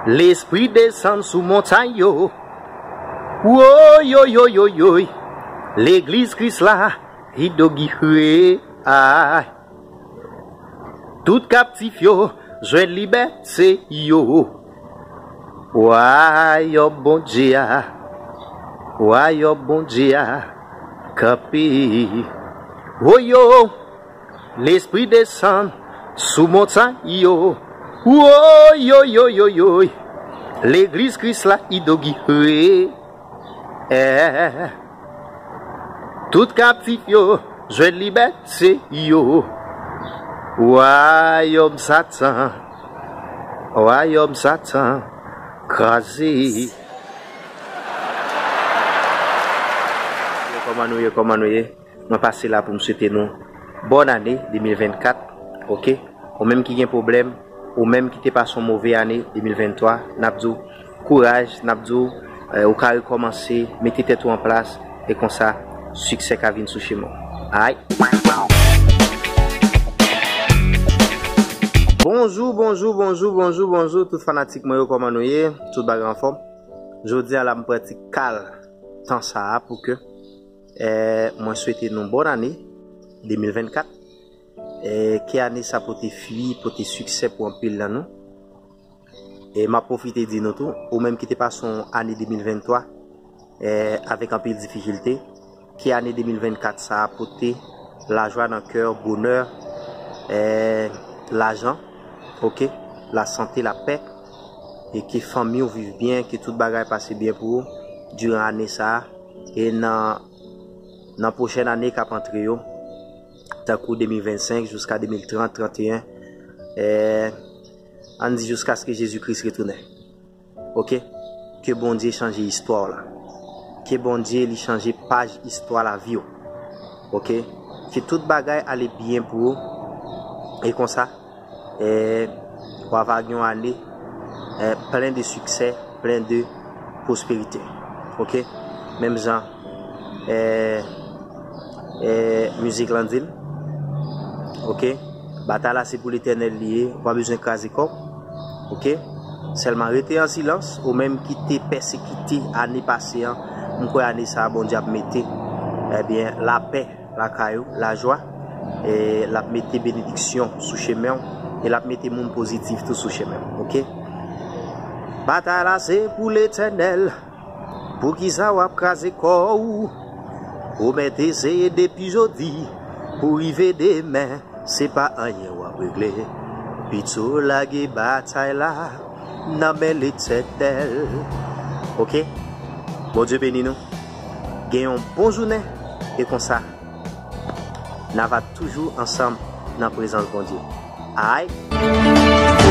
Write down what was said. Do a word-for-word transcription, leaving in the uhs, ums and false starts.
Lespri desann sou montay yo. Woyoyoyoyoy. Legliz Kris la, inogire. Ay. Tout kaptif yo jwenn libète yo. Wayòm Bondye a, wayòm Bondye a kanpe. Woyo, Lespri desann sou montay yo. Woyoyoyoyoy. Legliz Kris la inogire. Eh. Tout kaptif yo jwenn libète yo. Wayòm Satan, wayòm Satan kraze. Kòman nou ye, kòman nou ye? Mwen pase la pou m swete nou bòn ane de mil vennkat, oke? Ou menm ki gen pwoblèm, ou menm ki te pase yon move ane de mil venntwa, n ap di w kouraj, n ap di w, eh, ou ka rekòmanse, mete tèt ou an plas, e konsa, siksè ka vin sou chemen w. Alright? Bonjou, bonjou, bonjou, bonjou, bonjou, tout fanatik mwen yo, kòman nou ye? Tout bagay anfòm? Jodi a la, m pran ti kal tan sa a pou ke, eh, mwen swete nou bòn ane de mil vennkat. Eh, ke ane sa pote fwi, pote siksè pou anpil nan nou. E m ap pwofite di nou tou, ou menm ki te pase yon ane de mil venntwa, eh, avèk anpil difikilte, ke ane de mil vennkat sa a pote lajwa nan kè w, bonè, eh, lajan, oke, lasante, lapè, e ke fanmi w viv byen, ke tout bagay pase byen pou ou diran ane sa a, e nan, nan pwochèn ane k ap antre yo, tankou de mil vennsenk jiska de mil trant, tranteyen, eh, ann di jiskaske Jezi Kris retounen. Oke? Ke Bondye chanje istwa w la. Ke Bondye li chanje paj istwa lavi w. Oke? Ke tout bagay ale byen pou ou. E konsa, eh, w ava gen yon ane, eh, plen de siksè, plen de pwosperite. Oke? Menm jan, eh, eh, mizik lan di l. Oke? Batay la se pou Letènèl li ye, ou pa bezwen kraze kò w. Oke? Sèlman rete an silans, ou menm ki te pèsekite ane pase an, m kwè ane sa a Bondye ap mete, ebyen, lapè lakay ou, lajwa, e l ap mete benediksyon sou chemen w, e l ap mete moun pozitif tou sou chemen w, oke? Batay la se pou Letènèl. Poukisa w ap kraze kò w? Ou mèt eseye depi jodi pou rive demen, se pa anyen w ap regle. Pito lage batay la nan men Letènèl. Oke? Bondye beni nou. Gen yon bon jounen e konsa, n ava toujou ansanm nan prezans Bondye. Alright?